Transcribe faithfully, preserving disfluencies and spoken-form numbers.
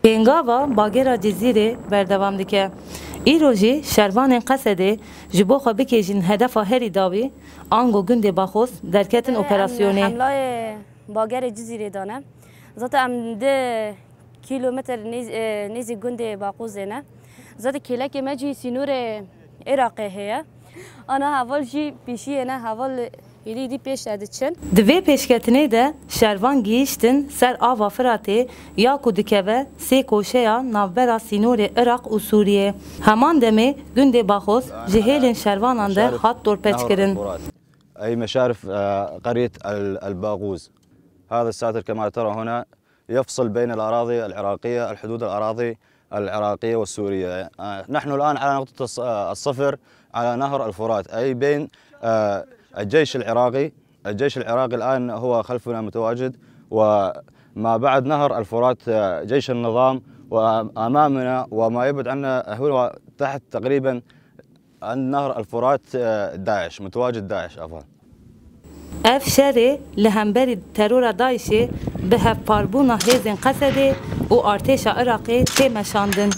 Pêngava bagera Cizîrê berdewam dike. Îro jî şervanên Qesedê ji bo xwe bikêjin hedefa herî dawî, ango gundê Baxoz derketin operasyonê. Em hemlayê bagerê Cizîrê dane. Zaten em di kilometre nêz-, e, nêzî gundê Baqûzê ne. Zaten kêlekê me jî sînorê Iraqê heye. Ana heval jî pêşiyê ne, heval êdî êdî pêş de diçin. Di vê pêşketinê de şervan gihîştin ser ava Firatê ya ku dikeve sê koşeya navbera sînorê Iraq û Sûriyê. Heman demê gundê Baxoz ji hêlên şervanan de hat dorpêçkirin. أي مشارف، آه، قرية ال-، الباغوز. هذا الساتر كما ترى هنا يفصل بين الأراضي العراقية، الحدود الأراضي العراقية والسورية. آه، نحن الآن على نقطة الص-، آه، الصفر على نهر الفرات، أي بين، آه، الجيش العراقي. الجيش العراقي الآن هو خلفنا متواجد، وما بعد نهر الفرات، آه، جيش النظام، وأمامنا وما يبعد عنا هو تحت تقريبا عند نهر الفرات، آه، داعش، متواجد داعش، عفوا. Ev şerê li hemberî terora DAIŞê bi hevparbûna hêzên Qesedê û artêşa Iraqê tê meşandin.